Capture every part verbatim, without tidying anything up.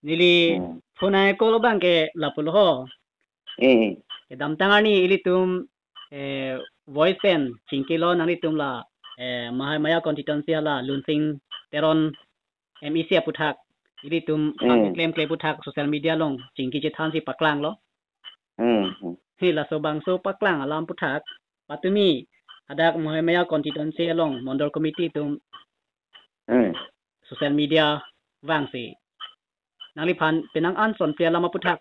Neli Hmm. phone ai call abang ke lapulo ho. Hmm. Kedamtang arni ilitum, eh, voice pen chingkilo nanglitum la, eh, Mahamaya constituency la Lunsing Teron M E C aputhak. Ilitum Hmm. klemkle aputhak social media along chingki chethansi paklanglo. Hmm. He laso bangso paklang alam aputhak. Patumi hadak Mahamaya constituency along Mondol Committee atum Hmm. social media vangsi nangliphan penang anson pi alam aputhak,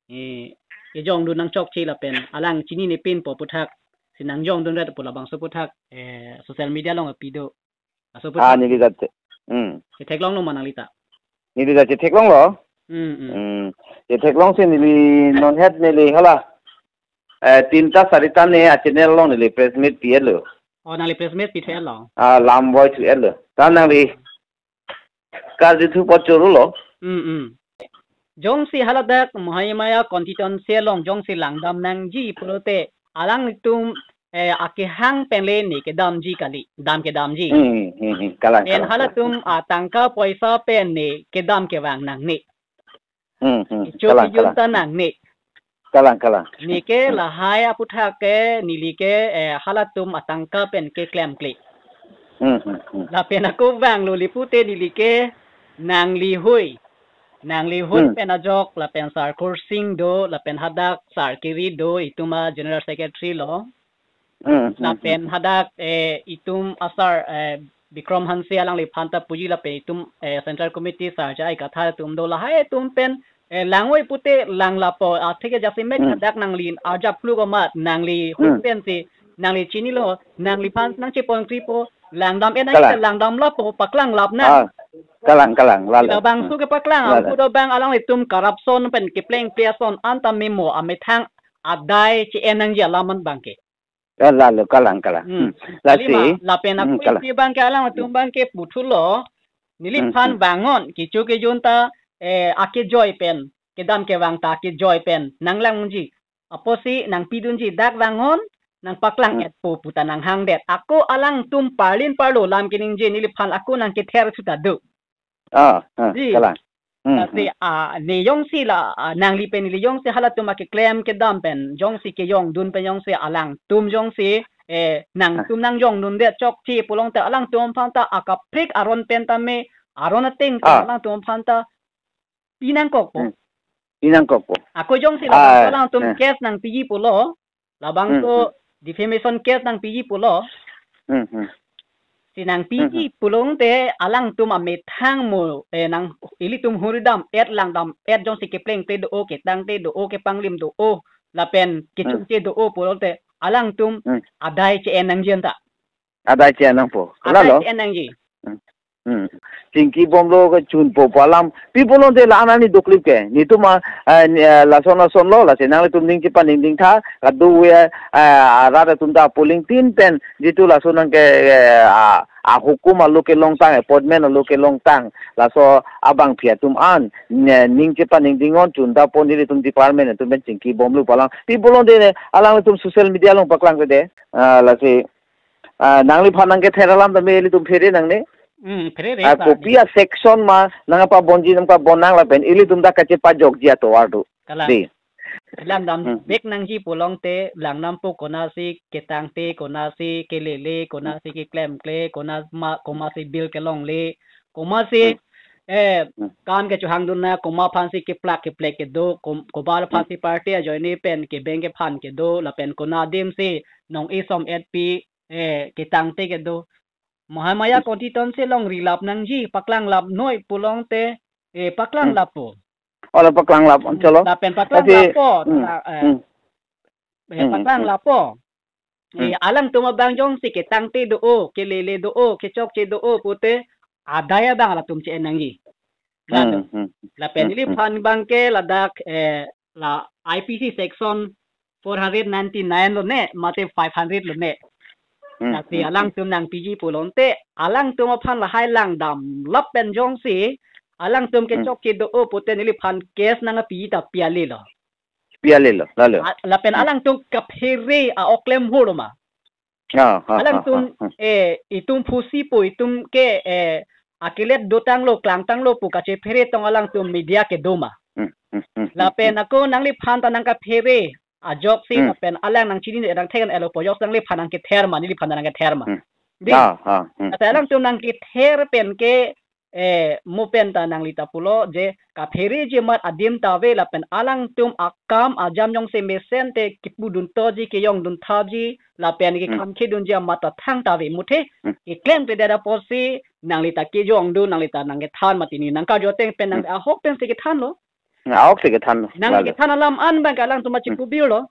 eh, kejongdun nangchokche lapen alang chininepinpo aputhak, si nangjongdunret pu labangso aputhak, eh, social media along api do. Laso Ah, aputhak neli ta che-, hmm. chetheklonglo ma nanglita? Neli ta chetheklonglo. Hmm, hmm. Hmm. Chetheklongsi neli non het neli hala, eh, tinta sarita ne a channel along neli press meet pi-etlo. Oh, nangli press meet pithu-etlo. Ah, lam voi thu-etlo. Ta nangli karju thu apot choro lo. Hmm, hmm. Jongsi haladak Mahamaya constituency along jongsi langdam nangji pulote alanglitum, eh, akehang pen le ne kedamji kali, dam kedamji. Hmm, hmm, hmm. Kalang, Pen kalang, halatum kalang. atangka poisa pen ne kedam kevang nangne. Hmm, hmm. Kecho Kalang, kejun kalang. ta nangne. Kalang, kalang. Neke Hmm. lahai aputhak ke neli ke, eh, halatum atangka pen keklemkle. Hmm, hmm, hmm. Lapen ako vanglo le pute neli ke nangli hui. Nangli hui Hmm. pen ajok lapen Sar Kursing do, lapen hadak Sar Kiri do, itum a General Secretary lo. Hmm, hmm, Lapen hmm. hadak, eh, itum asar, eh, Bikram Hanse alangliphan ta puji lapen itum, eh, Central Committee Sar J I Kathar atum do, lahai atum pen, eh, langvoi pute lang lapo, atheke jasemet Hmm. hadak nangli arjap kluk amat, nangli hui Hmm. pensi, nangli chinilo, nangliphan nangchepon kripo, langdam-et nang Kalang. langdam lapo, paklang lap nang. Ah, kalang, kalang, lalo. Labangso Hmm. kepaklang, Lalo. ahut abang alanglitum corruption pen keplengple ason anta memo amethang adai che-en nangji alam an abangke. Ah, lalo, kalang, kalang. Hmm. Hmm. Lasi, Kalima, lapen hmm, ako kalang. isi abangke alangtum abangke puthulo, neliphan Hmm, hmm. vannon, kecho kejun ta, eh, akejoi pen, kedam kevang ta akejoi pen, nanglangji. Apotsi nangpidunji dak vannon, nangpaklang Hmm. etpo pu ta nanghangdet. Ako alangtum parlin parlo lam keningje neliphan ako nangkether suta do. Ah, ah, Ji. kalang. Hmm, Lasi, hmm. ah, ne jongsi la, ah, nangli pen neli jongsi halatum akeklem kedam pen, jongsi kejongdun pen jongsi alangtum jongsi, eh, nangtum Ah. nangjongdundet chokche pulote alangtum aphan ta akaprek aron pen tame, aron ateng pen Ah. alangtum aphan ta pinangkokpo. Hmm. Pinangkokpo. Ako jongsi Ah, labangso alangtum eh. case nangpiji pulo, labangso Hmm, hmm. defamation case nangpiji pulo. Hmm, hmm. Si nangpiji Hmm, hmm. pulote alangtum amethang mo, eh, nang ilitum huri dam-et langdam-et jongsi keplengple do-o, ketangte do-o, kepanglim do-o, lapen Hmm. kechokche do-o pulote alangtum Hmm. adai che-en nangji anta. Adai che-en nangpo. Adai Lalo? che-en nangji. Hmm. Hmm. Chingki bomlo kechunpo pu alam. Pi pulote la-an arni doklip ke. Netum a, eh, ni, eh, lason lason lo, lasi nanglitum ning chepaningdingtha, kadokave, eh, arat atum ta polling tin pen, jitu laso nangke, eh, a, ahukum alo kelongtang, appointment alo kelongtang. Laso abangpi atum an, ne, ning chepaningdingnon chun ta pon ilitum department atum pen chingki bomlo pu alam. Pi pulote ne, alanglitum social media along paklangkledet. Ah, lasi, ah, nangliphan nangkether alam tame ilitum phere nangne. Hmm, phere re Ah, pa kopi ni. a section ma nangpabonji nangpabon nang lapen ilitum ta kachepajokji atovar do. Kalang. Di. Langdam Hmm. bek nangji pulote langdampo, konatsi ketangte, konatsi kelele, konatsi keklemkle, konat ma, komatsi bill kelongle, komatsi, Hmm. eh, Hmm. kam kechohangdun na, komat aphansi keplak keplek kedo, kom-, komat Hmm. aphansi party ajoine pen kebeng kephan kedo, lapen konat adimsi nong-e som-et pi, eh, ketangte kedo. Mahamaya Hmm. constituency along rilap nangji, paklang lap noi pulote, eh, paklang Hmm. lappo. Ola paklang lap, Hmm. chalo. Lapen paklang Ati, lappo, hmm, ta, eh, hmm. eh, Hmm, paklang hmm. lappo. Eh, Hmm. alangtum abang jongsi ketangte do-o, kelele do-o, kechokche do-o pute, adai abang latum che-en nangji. Latum. Hmm, hmm. Lapen Hmm, hmm. iliphan abangke ladak, eh, la I P C section four hundred ninety-nine lone, mate five hundred lone. Hmm, Lasi hmm, alangtum nangpiji pulote, alangtum aphan lahai langdam lap pen jongsi, alangtum Hmm. kechokche do-o pute neliphan case nangpiji ta pi ale lo. Pi ale lo, lalo. A, lapen Hmm. alangtum kaphere a-ok klem hor ma. Ah, ah, ah, Alangtum, ah, ah. eh, itum phusipo, itum ke, eh, akelet dotanglo, klangtanglo pu kachephere tong alangtum media kedo ma. Hmm, hmm, hmm, hmm, Lapen hmm. ako nangliphan ta nangkaphere ajoksi Hmm. lapen alang nangchini nang thek an elo pu ajoksi nangliphan nangkether ma, neliphan ta nangkether ma. Hmm. Di? Ah, ah, hmm, Ata hmm. alangtum nangkether pen ke eh, mo pen ta nangli ta pulo je kaphereji amat adim ta ave lapen alangtum akam ajam jongsi mesen te kipudun toji kejongdun thaji lapen ke Hmm. khamkhedunji amat ta thangta ave muthe Hmm. keklem te dada posi nangli ta kejongdun nangli ta nangkethan mati ni nangkarjoteng pen nang Hmm. ahok pensi kethanlo. Ahok si kethanlo. Nangli Lalo. kethan alam an bang ke alangtum Hmm. chipubirlo.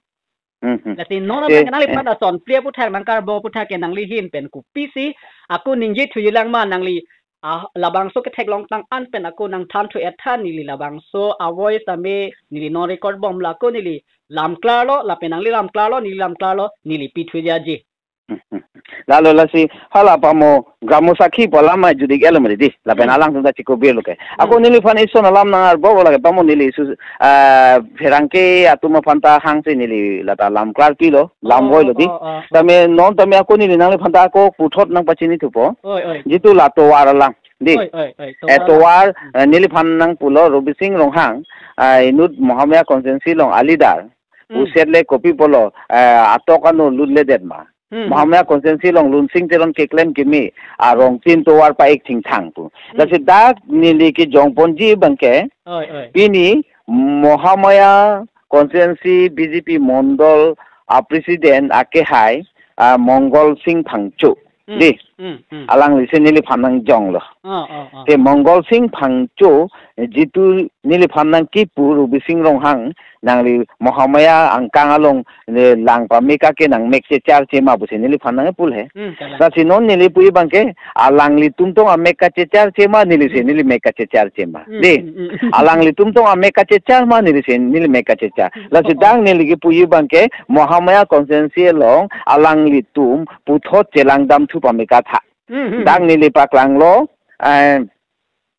Hmm, hmm. Lasi non Eh, abang ke nangli eh. phan ason pli aputhak nangkarbo aputhak ke nangli ahin pen kopisi ako ningje thuji lang ma nangli ah, labangso ketheklong tang an pen ako nangthan thu ethan neli labangso avoice tame neli non record bomlo ako neli lamklarlo lapen nangli lamklarlo neli lamklarlo neli pithu jaji. Hmm, hmm. Lalo lasi hala pamo Gramo Sakhi pu alam ma judik elo mari di. Lapen Hmm. alangtum ta chikobirlo ke. Ako Hmm. neliphan ison alam nangarbo lake pamo neli su ah, pherangke atum aphan ta hangsi neli lata lamklar pilo, lamvoilo di. Oh, oh, oh. Tame non tame ako neli nangliphan ta ako puthot nangpachini thupo. Oi, oi. Jitu la tovar alam di. Oi, oi, oi. Eh, Tovar. tovar, Hmm. eh, neliphan nangpulo Robising Ronghang, ah, inut Mahamaya constituency along a-leader. Hmm. Uset le kopi pulo, eh, atok ano lutledet ma. Hmm. Mahamaya constituency along Lunsing Teron keklem kimi arong tin tovar pa-ik thingthang pu. Hmm. Lasi dak neli kejongponji bang ke, Oi, oi. pini Mahamaya constituency B J P mondol a-president akehai, ah, Mongol Sing Phangcho. Hmm. Di. Hmm, hmm. Alangli si neliphan nangjonglo. Oh, oh, oh. Te Mongol Sing Phangcho, eh, jitu neliphan nangkipu Robising Ronghang, nangli Mahamaya angkang along, eh, lang pame kake nangmek checharche ma pusi neliphan nangpule. Hmm, kalang. Lasi non neli puji bang ke, alanglitum tong amek kachecharche ma neli si Hmm. neli mek kachecharche ma. Hmm, Di. hmm, hmm. Alanglitum tong amek kachechar ma neli si neli mek kachechar. Lasi Oh, oh. dak neli kepuji bang ke, Mahamaya constituency along, alanglitum puthot chelangdam thu pame katha. Hmm, hmm, Dak hmm. neli paklanglo, eh,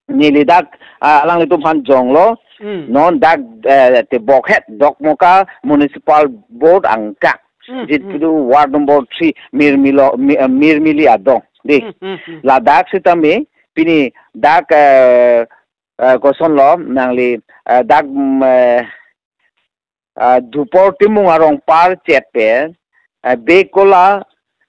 neli dak, ah, alanglitum aphan jonglo, Hmm. non dak, eh, te Bokhet, Dokmoka Municipal Board angkang. Hmm, Jitu hmm. ward number three, Mirmilo, Mi-, eh, Mirmili adong. Di. Hmm, hmm, hmm. Ladak sitame, pini dak, eh, eh, kosonlo, nangli, eh, dak, mm, eh, ah, Dupor Timung arong par chet pen, ah, Bekola,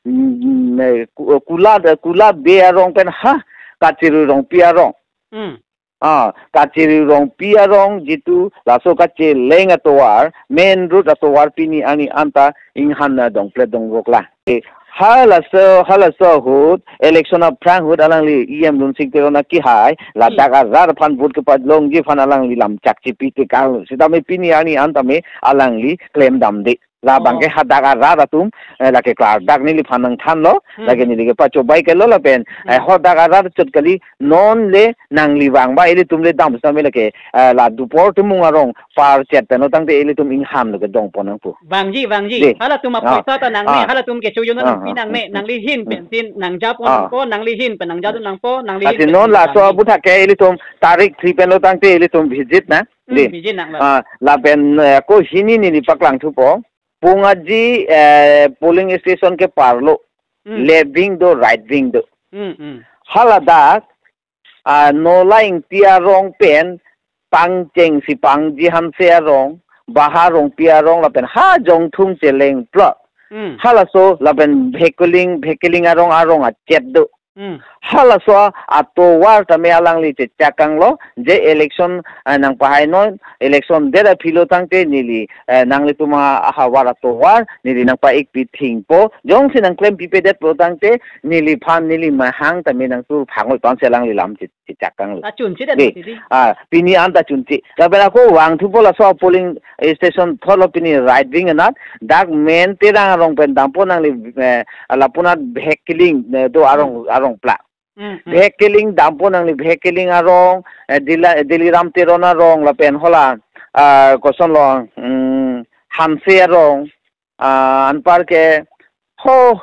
mm, eh, Ku-, Kula, Kula Be arong pen ha, Kachiri Rongpi arong. Hmm. Ah, Kachiri Rongpi arong jitu laso kacheleng atovar, main road atovar pini arni anta inghan na dongplet dongvok la. Eh, halaso, halaso ahut, election aphrang ahut alangli E M Lunsing Teron akehai, Hmm. ladak arat aphan vote kepalongji aphan alangli lam chakchepi tekang. Sitame pini arni an tame alangli klemdamde. Labang Oh. ke hadak arat atum, eh, lake klardak neliphan nangthanlo, Hmm. lake neli kepachobai kelo lapen, eh, Hmm. hadak arat chot kali non le nangli vang ba ilitum le dam sitame lake, eh, la Dupor Timung arong par chet pen lo tangte ilitum inghan lo kedongpon nangpo. Vangji, vangji. Di. Halatum Ah. apoisa ta nangne, Ah. halatum kecho jona Ah, nangpi ah, nangne, ah, nangli ahin ah. pensin, nangjapon Ah. nangpo, nangli ahin pen nangjadun nangpo, nangli ahin Lasi pen non nangli laso vangji. aputhak ke ilitum tarik three pen lo tangte ilitum visit na. Hmm, Di. visit nang la. Ah, lapen, eh, ako hini neli paklang thupo. Pungaji, eh, polling station ke parlo. Hmm. Left wing do, right wing do. Hmm, hmm. Haladak, ah, Nola Ingti arong pen, Pangcheng si Pangji Hanse arong, Bahar Rongpi arong lapen ha Jongthung cheleng plot. Hmm. Halaso lapen Bhekeling, Bhekeling arong, arong achet do. Hmm. Halaso atovar tame alangli chechakanglo, je election, eh, nangpahai non, election det aphi lo tangte neli, eh, nanglitum a-, ahavar atovar, neli nangpa-ikpi thingpo, jongsi nangklempipedet lo tangte, neliphan, neli mahang tame nangtur phangoi tonsi alangli lam che- chechakanglo. Achunche dan Di. titi. Ah, pini anta chunche. Lapen ako vang thupo laso polling station thotlo pini right wing anat. Dak main Terang arong pen dampo nangli, eh, lapunat Bhekeling, eh, do arong, Hmm. arong pla. Hmm, hmm. Bhekeling dampo nangli Bhekeling arong, eh, Dila-, Deliram Teron arong lapen hala, ah, kosonlo, hmm, Hanse arong, ah, anpar ke, ho,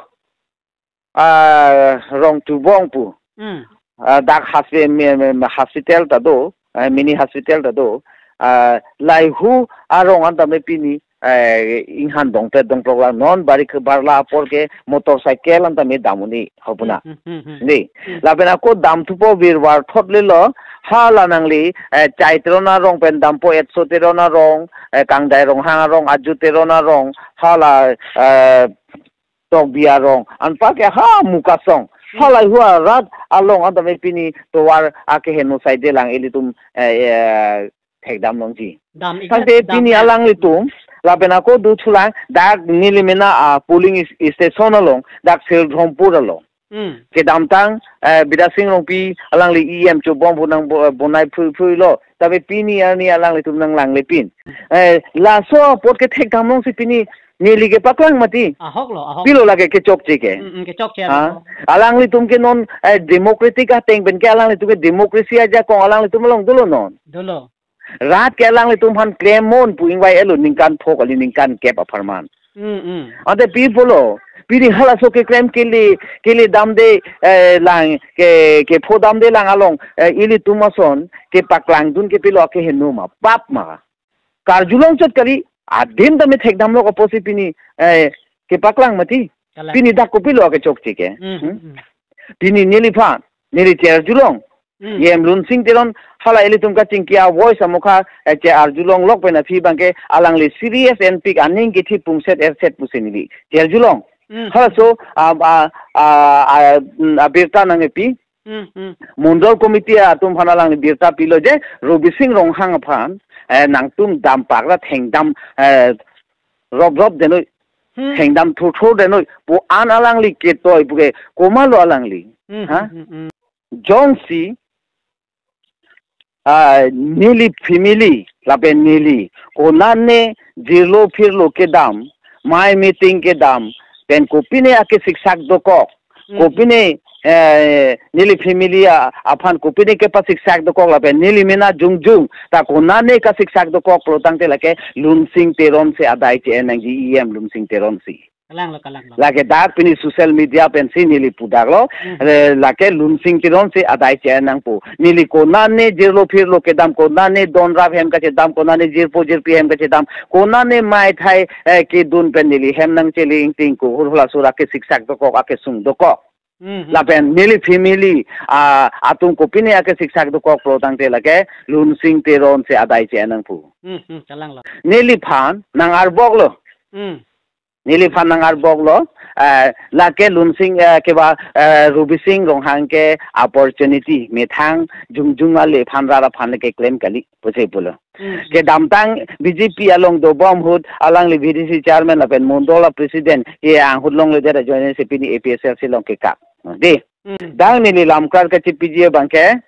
ah, Rongtubong pu. Hmm. Ah, dak haspi-, mi-, mi-, mi-, hospital ta do, ah, mini hospital ta do. Ah, laihu arong an tame pini eh, inghan dongpet dongprok lang non bari ke barla apor ke motorcycle anta me dam un-e hopuna. Hmm, hmm, hmm, hmm. Ni, hmm, lapen ako dam thupo birwar thot lelo, hala nangli, eh, Chai Teron arong pen dampo, Etso Teron arong, eh, Kangdai Ronghang arong, Aju Teron arong, hala, eh, Tokbi arong, anpa ke ha Mukasong, hmm, hala hua rat along anta me pini tovar akeheno side lang ilitum, eh, eh, thekdam longji. Dam ik Tangte dam pini ya. Alanglitum, lapen ako dothulang, dak neli mena, ah, polling is-, station along, dak Sildhormpur along. Hmm. Kedamtang, eh, Bidya Sing Rongpi alangli E M chobom bonang bo-, bonai phui phui lo. Tapi pini arni alanglitum nanglang lepin. Eh, laso apot ke thekdam longsi pini neli kepaklang mati. Ahok lo, ahok. Pilo lake kechokche ke. Hmm, hmm, kechokche Ha? Lo. Alanglitum ke non, eh, democratic ateng pen ke alanglitum ke democracy ajakong alanglitum along dolo non. Dolo. Rat ke alanglitum aphan klem un pu ingvai-et lo ningkan pho kali ningkan kep apharman. Hmm, hmm. Ante pi pulo, pini halaso keklem kele, kele damde, eh, lang, ke, kepho damde lang along, eh, ilitum ason, kepaklangdun ke pilo akeheno ma, pap ma. Karjulong chot kali, adim tame thekdamlo apotsi pini, eh, kepaklang mati. Kalang. Pini dak kopilo akechokche ke. Hmm, hmm? Hmm. Pini neliphan, neli cherjulong, Hmm. E M Lunsing Teron, hala ilitum kachingki a-voice amokha, eh, che arjulong lok pen aphi abangke alangli serious enpik aning kethi pungset erset pusi neli cherjulong. Hmm. Halaso, a, a, a, a, mm, abirta nangkepi. Hmm, hmm. Mondol committee atum aphan alangli birta pilo je, Robising Ronghang aphan, eh, nangtum dampak ra thengdam, eh, rop rop denoi, Hmm. thengdam thurthur denoi, pu an alangli ketoi puke, komatlo alangli. Hmm, Ha? hmm, hmm, hmm. Jongsi, ah, neli family, lapen neli, konane jirlo phirlo kedam, mai meeting kedam, pen kopine akesiksak dokok, Hmm. kopine, eh, neli family a, aphan kopine kepasiksak dokok lapen neli mena jongjong, ta konane kasiksak dokok pulo tangte lake Lunsing Teron si adai che-en nangji, E M Lunsing Teron si. Kalang lo, kalang lo. Lake dak pini social media pensi neli pudak lo, Hmm. eh, lake Lunsing Teron si adai che-en nangpo. Neli konane jirlo phirlo kedam, konane don rap hem kachedam, konane jirpo jirpi hem kachedam, konane mai thai, eh, kedun pen neli hem nangchele ingting ko hul hula sura kesiksak dokok, akesung dokok. Hmm, hmm. Lapen neli family, ah, atum kopine akesiksak dokok pulo tangte lake Lunsing Teron si adai che-en nangpo. Hmm, hmm, kalang lo. Neliphan nang-arbok lo. Hmm. Neliphan nang-arbok lo, eh, lake Lunsing, eh, keba, eh, Robising Ronghang ke opportunity methang jongjong ale aphan rat aphan keklem kali pusi pulo. Hmm. Kedamtang B J P along dobom ahut alangli V D C chairman lapen mondol a-president ke ahut longledet ajoine si pini A P H L C along kekak. Dei. Hmm. Dak neli lamklar kachepiji abangke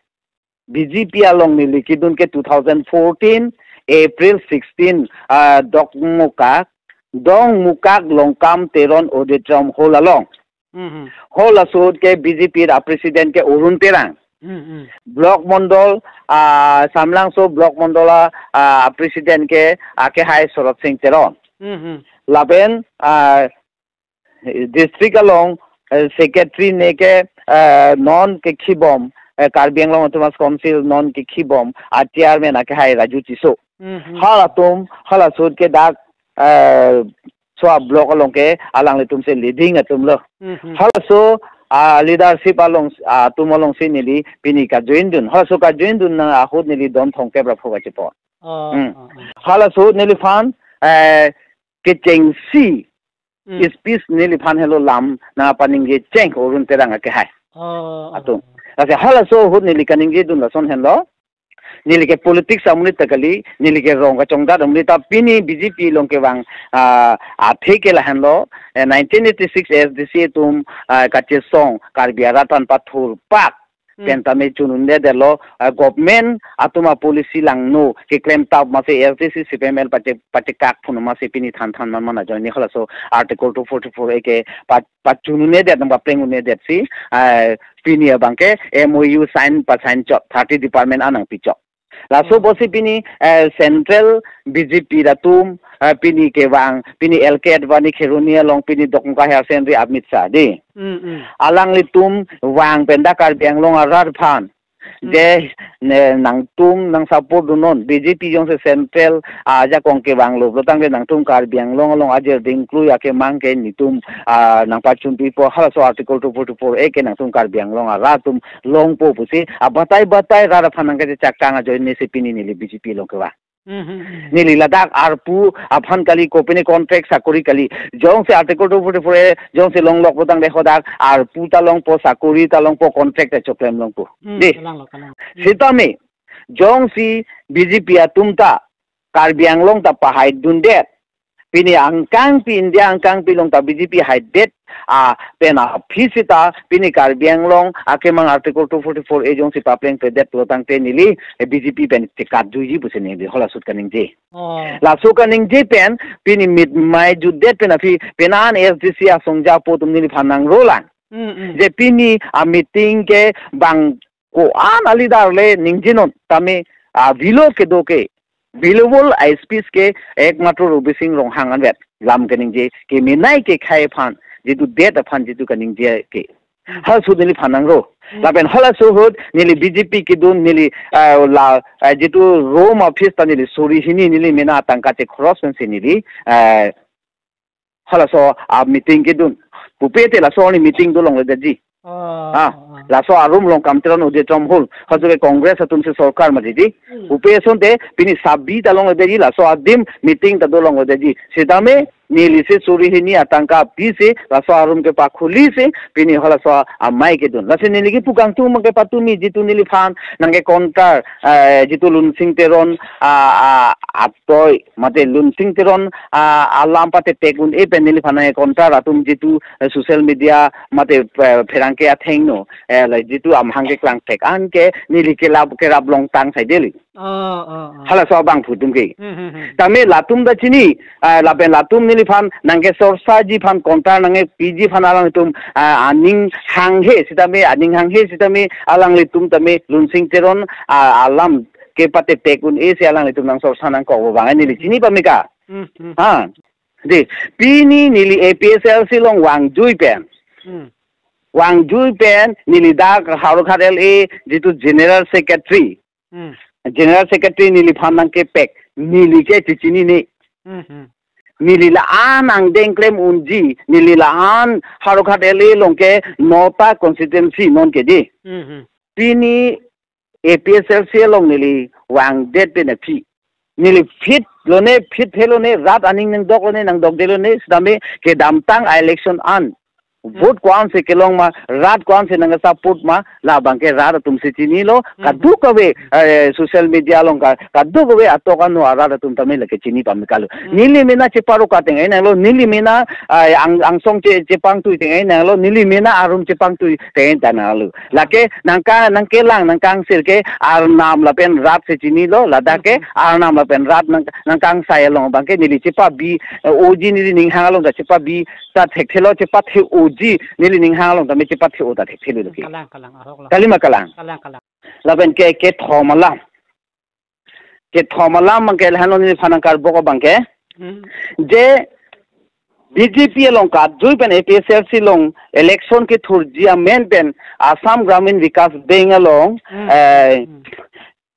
B J P along neli kedun ke two thousand fourteen April sixteen, ah, Dongmukak, Dongmukak Longkam Teron Auditorium Hall along. Mhm. Halaso ahut ke B J P a-president ke Arun Terang. Mhm. Block mondol, ah, Samlangso block mondol a, ah, president ke akehai Sorot Sing Teron. Mhm. Lapen, ah, district along, eh, secretary ne ke, eh, non kekhibom, eh, Karbi Anglong Autonomous Council non kekhibom a-chairman akehai Raju Tisso. Mhm. Halatum, halaso ahut ke dak, eh, so a-block along ke alanglitum si leading atum lo. Mhm. Halaso, ah, leadership along, ah, atum alongsi neli pini kajoindun. Halaso kajoindun nang ahut neli don thomkep ra pho kachepo. Oh, Hmm. oh, oh. Halaso ahut neliphan, eh, kechengsi Hmm. speech neliphan helo lam nangpaningje cheng Arun Terang akehai. Oh, oh, Atum. oh. Lasi halaso ahut neli kaningjedun lason henlo. Neli ke politics amonit ta kali, neli ke rong kachongdat amonit ta pini B J P along kevang, ah, athe ke lahenlo, eh, nineteen eighty-six A S D C atum, ah, kachesong, Karbi arat aphan pathurpak, Hmm. pen tame chununde detlo, ah, government atum a-policy langno, keklem tap masi A S D C C P M L pache, pachekak phunlo masi pini than than man man ajoine halaso Article two forty-four A ke pa, pachununde det, nangpapleng unde det si, ah, pini abangke M O U sign pa sign chot, thirty department anang pichot. Laso Hmm. apotsi pini, eh, central B J P atum, eh, pini kevang, pini L K Advani Kheroni along pini Dongmukak Harsendri Amit Shah dei. Hmm, hmm. Alanglitum vang pen dak Karbi Anglong arat aphan, Hmm. Je ne nangtum nang support dunnon, B J P jongsi central ajakong kevanglo pulotangte nangtum Karbi Anglong along ajir dingklui akemang ke netum, ah, nangpachunpipo, halaso Article two forty-four A ke nangtum Karbi Anglong arat atum longpo pusi, ah, batai batai rat aphan nangkachechak kang ajoine si pini neli B J P along kevang. Hmm, hmm, hmm. Neli ladak arpu aphan kali, kopine contract sakori kali. Jongsi Article two forty-four A jongsi longlok pulotangte hadak arpu ta longpo, sakori ta longpo, contract ta choklem longpo. Hmm, dei. Kalanglo, kalang. Hmm. Sitame, jongsi B J P atum ta Karbi Anglong ta pahaidundet, pini angkangpi, India angkangpi along ta B J P haidet, ah, pen aphi seta pini Karbi Anglong akemang Article two forty-four A jongsi paplengpledet pulotangte neli, eh, B J P pen chekatjuiji pusi neli hala ahut kaningje. Oh. Laso kaningje pen pini mitmai jutdet pen aphi penan A S D C asongja apo atum neliphan nangro lang. Hmm, hmm. Je pini a meeting ke bang ko-an a leader le ningjenon tame, ah, avelo kedo ke, available a speech ke ekmatro Robising Ronghang anvet lam kaningje, kemenei kekhei aphan, jitu det aphan jitu kaningje ke. Hmm. Halaso ahut neliphan nangro. Hmm. Lapen halaso ahut neli B J P kedun neli, ah, la, ah, jitu room office ta neli suri hini neli mena atangka chekhoros pensi neli, ah, halaso a meeting kedun. Pupe te laso arni meeting dolongledetji. Oh, ah, oh, oh. Laso a room along Kamteron Auditorium Hall. Halaso ke Congress atumsi sorkar mati dei. Hmm. Pupe asonte pini sabi ta longledetji, laso adim meeting ta dolongledetji. Sitame neli si suri hini atangka pisi laso a room kepakhulisi pini halaso amei kedun. Lasi neli kipu kangtung abangke patumi jitu neliphan nangke contract, eh, jitu Lunsing Teron, ah, ah, atoi mate Lunsing Teron, ah, alam patetek un-e pen neliphan nangke contract atum jitu, eh, social media mate, eh, pherangke athengno, eh, la jitu amahang keklang thek an ke neli kelap kerap longtang sai dei. Oh, oh, oh. Halaso abangphu atum ke. Hmm, hmm, hmm. Tame latum ta chini, ah, lapen latum neliphan nangke sorsaji aphan contract nangke piji aphan alanglitum, ah, aning hanghe sitame, aning hanghe sitame alanglitum tame Lunsing Teron, ah, alam kepatetek un-e si alanglitum nangsorsa nangkok abang neli chini pame ka. Hmm, hmm. Ha. Dei, pini neli A P H L C along vangjui pen. Hmm. Vangjui pen neli dak Howraghat L A jitu General Secretary. Hmm. General Secretary neliphan nangkepek, neli ke chechinine. Hmm, hmm. Neli la-an angdeng klem unji, neli la-an Howraghat L A along ke nota constituency non ke dei. Hmm, hmm. Pini A P H L C along neli vangdet pen aphi, neli fit lone, fit he lone, rat aning nangdok lone, nangdokde lone, sitame kedamtang a election an, hmm, vote ko-ansi kelong ma, rat ko-ansi nangsupport ma, labangke rat atumsi chinilo, hmm, kadokave, eh, social media along ka, kadokave atok ano arat atum tame lake chini pame kalo. Hmm. Neli mena cheparo kateng ai nanglo, neli mena, eh, ang, angsong che, chepangtui teng ai nanglo, neli mena arum chepangtui teng ai nanglo. Lake nangka, nangkelang, nangkangsir ke arnam lapen rat si chinilo, ladak ke, hmm, arnam lapen rat nang, nangkangsai along abangke neli chepabi, eh, oji neli ninghang along ta chepabi ta thekthelo, chepathe oji neli ninghang along tame chepathe o ta thekthelo ke. Kalang, kalang, ahok lo. Kalima kalang. Kalang, kalang. Lapen ke, kethom alam. Kethom alam abangke lahenlo neliphan nangkarbok abangke. Hmm. Je B J P along kajui pen A P H L C along election kethurji amen pen Assam Gramin Vikas Bank along, hmm, eh, hmm,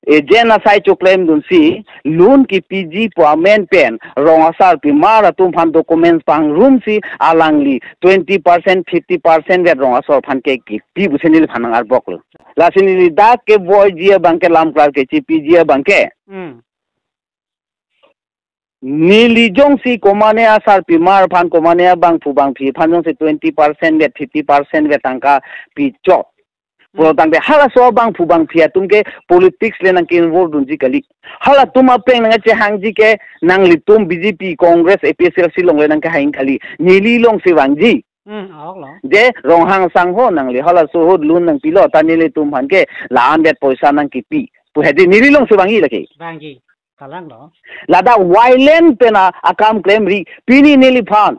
agent asai choklemdunsi loan kepiji pu amen pen rong asarpimar atum aphan documents pangrumsi alangli twenty percent, fifty percent vet rong asor aphan ke kipi pusi neliphan nangkarboklo. Lasi neli dak kevoiji abangke lamklar kechepiji abangke. Hmm. Neli jongsi komane asarpimar aphan, komane abangphu bangphi aphan jongsi twenty percent vet, fifty percent vet tangka pichot. Hmm. Pulotangte halaso abangphu bangphi atum ke politics le nangke-involve dunji kali. Halatum apeng nangkachehangji ke nanglitum B J P, Congress, A P H L C along le nangkehang kali. Neli alongsi vangji. Hmm, ahok lo. Je Ronghang sangho nangli halaso ahut loan nangpilo, ta nelitum aphan ke la-an vet poisa nangkipi pu hedi neli alongsi vangji lake. Vangji. Kalang lo. Ladak violent pen a, akam klemri pini neliphan.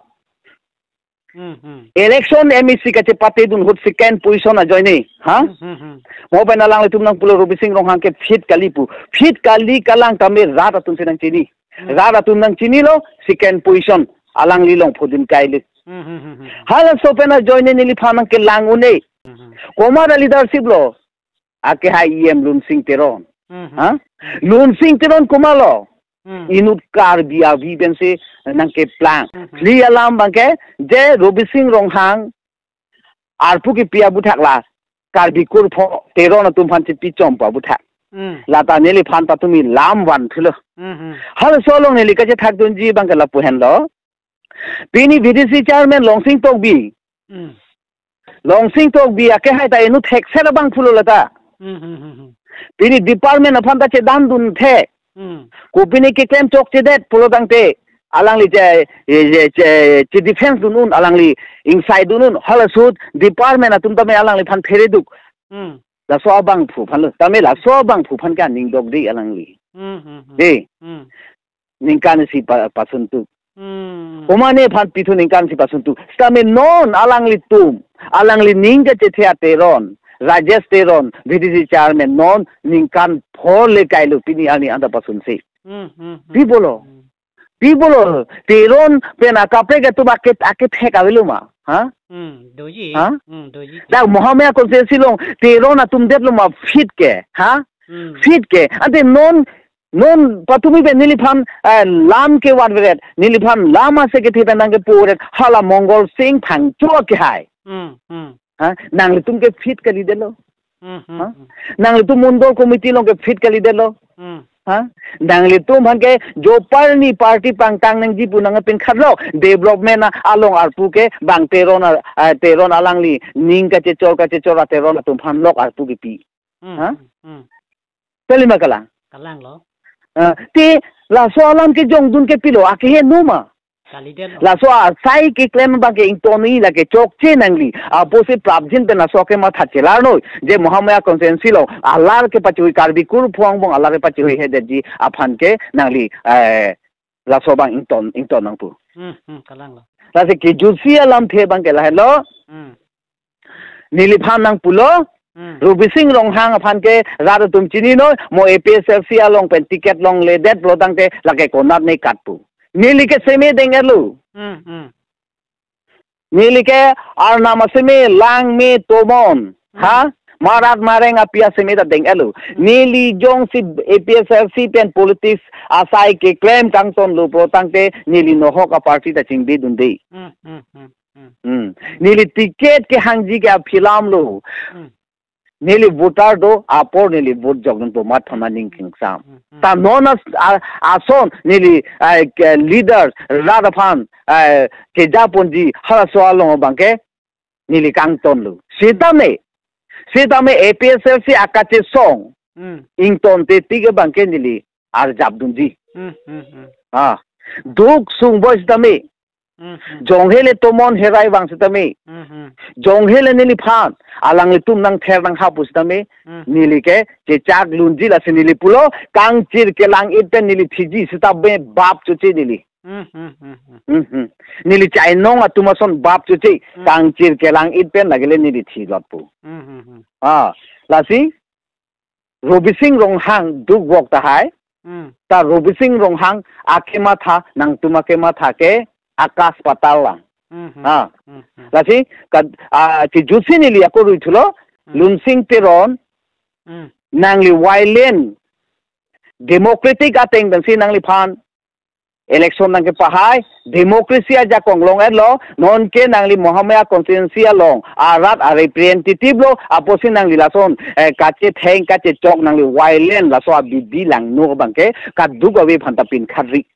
Hmm, hmm. Election M A C kachepatedun ahut second position ajoine. Ha? Hmm, hmm, hmm. Mo pen alanglitum nangpulo Robising Ronghang ke fit kali pu. Fit kali kalang tame rat atumsi nangchini. Hmm. Rat atum nangchinilo, second position alangli along phodun kaile. Hmm, hmm, hmm, hmm. Halaso pen ajoine neliphan nangkelang un-e. Hmm, hmm. Komat a leadership lo. Ake hai E M Lunsing Teron. Hmm. Ha? Lunsing Teron komatlo? Hmm. Inut Karbi avi pensi nangkeplang. Hmm. Phli alam abangke, je Robising Ronghang arpu kepi aputhak la Karbi kurpho Teron atum aphan chipi chompo aputhak. Hmm. Lata neliphan patumi lam vanthulo. Hmm, hmm. Halaso along neli kachethakdunji abangke lapu henlo. Pini V D C chairman Longsing Tokbi. Hmm. Longsing Tokbi ake hai ta inut thekser abangphulo lata. Hmm, hmm, hmm, hmm. Pini department aphan ta chedandun the. Hmm. Kopine keklem chokchedet pulo tangte alangli che, che, che, che defense dun un, alangli ingsai dun un, halaso department atum tame alangliphan phereduk. Hmm. Laso abangphu aphanlo. Tame laso abangphu aphan ke aning dok dei alangli. Hmm, hmm, hmm. Dei. Hmm. Ningkan isi pa-, pasuntu. Hmm. Komane aphan pithu ningkan isi pasuntu. Sitame non alanglitum, alangli ning kachethe a Teron, Rajesh Teron, V D C chairman non ningkan pho le kailo pini arni anta pasunsi. Hmm, hmm, hmm. Pi pulo? Hmm. Pi pulo? Teron pen akaprek atum ake, akethek avelo ma? Ha? Hmm, doji. Ha? Hmm, doji. Dak Mahamaya constituency along Teron atum detlo ma fit ke? Ha? Hmm. Fit ke? Ante non non patumi pen neliphan, eh, lam kevan veret, neliphan lam ase kethe pen nangkepu veret, hala Mongol Sing Phangcho ke hai. Hmm, hmm. Ha? Nanglitum ke fit kalidetlo. Hmm, hmm, ha? Hmm. Nanglitum mondol committee along ke fit kalidetlo. Hmm. Ha? Nanglitum aphan ke joparni party pangtang nangji pu nangpinkhatlo. Development a-, along arpu ke bang Teron a-, a, Teron alangli ning kachechor kachechor a Teron atum aphan lok arpu kepi. Hmm, ha? Hmm, hmm. Kalima kalang? Kalanglo. Ah, te laso alam kejongdun ke pilo, akeheno ma? Kalidetlo. Laso asai keklem abangke ingtonni lake chokche nangli. Apotsi prapjin pen laso kematha chelar noi. Je Mahamaya constituency along alar kepachoi, Karbi kurpho angbong alar kepachoi hedetji aphan ke nangli, eh, laso abang ington, ington nangpo. Hmm, hmm, kalanglo. Lasi kejutsi alamthe abangke lahenlo. Hmm. Neliphan nangpulo, hmm, Robising Ronghang aphan ke rat atum chini noi, mo A P H L C along pen ticket longledet pulo tangte lake konat ne kat pu. Neli ke seme deng-etlo. Hmm, hmm. Neli ke Arnam aseme, Langme, Tomon. Hmm. Ha? Marat Mareng api aseme ta deng-etlo. Hmm. Neli jongsi A P H L C pen politics asai keklem kangtonlo pulo tangte neli nohok a party ta chingbidunde. Hmm, hmm, hmm. Hmm. Hmm. Neli ticket kehangji ke aphilam lo. Hmm. Neli voter do, apor neli vote jokdun po, mat aphan aning kingsam. Hmm, hmm. Ta non as-, a-, ason neli, eh, ke leader rat aphan, eh, kejaponji halaso along abangke neli kangtonlo. Sitame, sitame A P H L C akachesong. Hmm. Ingtonte tik abangke neli arjapdunji. Hmm, hmm, hmm. Ah. Duk sung boi sitame. Hmm, hmm. Jonghe le Tomon herai vang sitame. Hmm, hmm. Jonghe le neliphan alanglitum nangther nanghap pu sitame. Hmm. Neli ke chechak lunji lasi neli pulo kangchir kelang-it pen neli thiji sitame bap choche neli. Hmm, hmm, hmm, hmm. Hmm, hmm. Neli chainong atum ason bap choche. Hmm. Kangchir kelang-it pen lake le neli thilot pu. Hmm, hmm, hmm. Ah, lasi Robising Ronghang dukvok tahai. Hmm. Ta Robising Ronghang akematha, nangtum akematha ke akas patal lang. Hmm, hmm. Ha. Hmm, hmm. Lasi, kad-, ah, kejutsi neli ako ruithulo, hmm, Lunsing Teron, hmm, nangli violent, democratic ateng pensi nangliphan election nangkepahai, democracy ajakong long-etlo, nonke nangli Mahamaya constituency along arat a representative lo, apotsi nangli lason, eh, kachetheng kachechok nangli violent laso abidi langno abangke kaduk ave aphan ta pinkhatri.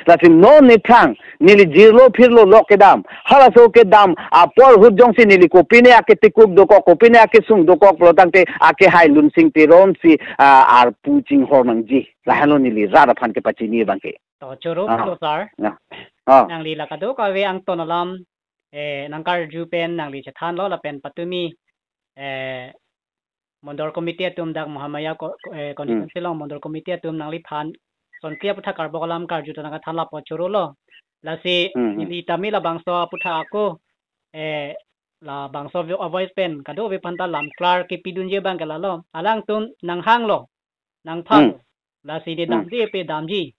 Lasi non nephrang, neli jirlo phirlo lok kedam, halaso kedam apor ahut jongsi neli kopine aketikuk dokok, kopine akesung dokok pulo tangte akehai Lunsing Teron si, ah, arpu chinghor nangji. Lahenlo neli rat aphan kepachini abangke. To choro, ah, pulo sir. Ah. Ah. Nangli la kadokave angton alam, eh, nangkarju pen nangli chethanlo lapen patumi, eh, Mondol committee atum dak Mahamaya ko-, eh, constituency, hmm, along Mondol committee atum nangliphan sontia aputhak karbok alam karju ta nangkathan lapu chorolo. Lasi, hmm, hmm, neli tame labangso aputhak ako, eh, labangso avo-, avoice pen kadokave aphan ta lam klar kepidunji abangke lalo. Alangtum nanghanglo, nangphang. Hmm. Lasi ne, hmm, damde pe damji.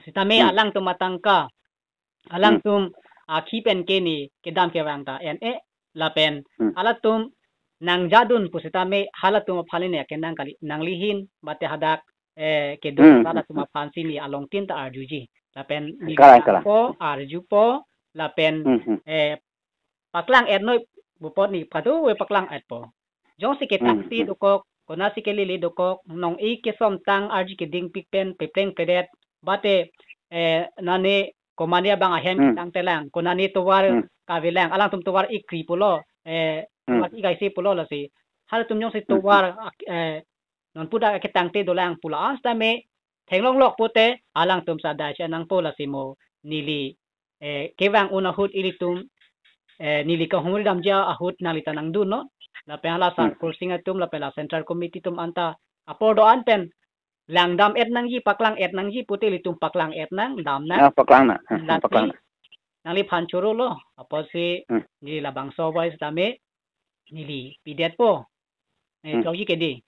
Sitame, hmm, alangtum atangka, alangtum, hmm, akhi pen ke ne kedam kevang ta en-e lapen, hmm, alatum nangjadun pusitame halatum aphan neli akenang kali, nanglihin mate hadak, eh, kedo Hmm, rat hmm, atum hmm. aphan si neli along tin ta arjuji. Lapen neli Kalang, kalang. po, arjupo, lapen, Hmm, hmm. eh, paklang-et noi bupot neli padu we paklang-etpo. Jongsi ketang Hmm, ti hmm. dokok, konatsi kelele dokok, nong-ik kesom tang arji kedingpik pen pepleng pedet, mate, eh, nani komane abang ahem Hmm. ketang telang, konane tovar Hmm. kavelang, alangtum tovar ik kri pulo, eh, Hmm. tovar ik aisi pulo lasi. Halatum jongsi Hmm. tovar, ak-, eh, non pudak ketang te dolang pulo an sitame, theklonglok pute, alangtum sa dai si nangpo lasi mo neli, eh, kevang un ahut ilitum, eh, neli kahumri damji ahut nangli ta nangdun non. Lapen hala Hmm. Sarkol Sing atum, lapen la Central Committee atum anta apor do-an pen langdam-et nangji, paklang-et nangji pute ilitum paklang-et nang, dam nang. Ah, paklang nang. Hmm, Lasi paklang nang. nangliphan choro lo, apotsi Hmm. neli labangso voice tame, neli pidetpo. Eh, Hmm. chokji ke di.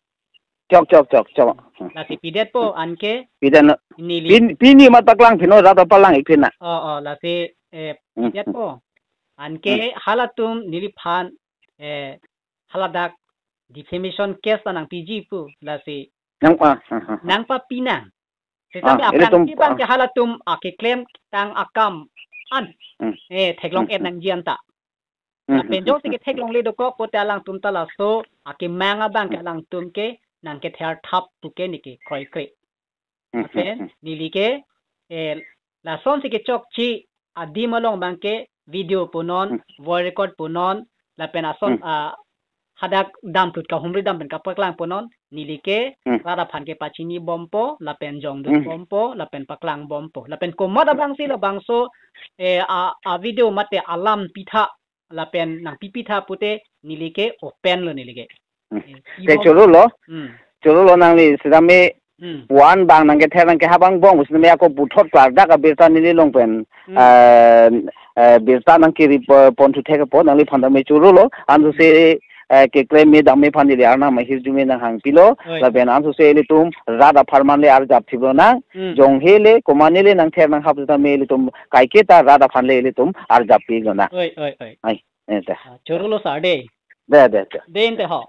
Chok, chok, chok, chok. Hmm. Lasi pidetpo, anke Pidet no. neli. Pin, pini mat paklang pino, rat aphan lang-ik pin na. Oh, oh, lasi, eh, Hmm, pidetpo. Anke Hmm. halatum neliphan, eh, haladak defamation case ta nangpiji pu, lasi Nang, ah, ah, ah, ah. nangpapi nang. Sitame Ah, aphrang ilitum, si abang ah. ke halatum akeklem tang akam an. Hmm. Eh, theklong-et Hmm, hmm. nangji anta. Hmm, Lapen hmm, jongsi hmm, ketheklongle dokok pute alangtum ta laso akemang abang ke Hmm. alangtum ke nangkether thap pu ke neli ke kroikre. Hmm, hmm, Lapen hmm. neli ke, eh, lasonsi kechokche adim along abang ke video punon, Hmm. voice record punon, lapen ason, Hmm. ah, hadak damtut kahumri dam pen kapaklang punon, neli ke Hmm. rat aphan kepachinibompo, lapen jongdun Hmm. bompo, lapen paklang bompo. Lapen komat abang si labangso, eh, a, a video mate alam pitha, lapen nangpipi tha pute neli ke open lo neli ke. Hmm. Eh, Te ibom. choro lo. Hmm. Choro lo nangli sitame Hmm. puan abang nangkether nangkeha abang bong, sitame ako puthot klardak abirta neli along pen, Hmm. eh, eh, birta nangkiri po-, pon thu thek po, nangliphan tame choro lo, ansose, eh, keklem me dam me aphan neli arnam ahirjume nanghangpilo, Oi. lapen ansose ilitum rat apharman le arjap thip lonang, Hmm. jonghe le, komane le nangther nanghap sitame ilitum kaiketa rat aphan le ilitum arjap pi lonang. Oi, oi, oi. Ai, eh, ta. Ah, choro lo sir de. De, de, de. De inte ho.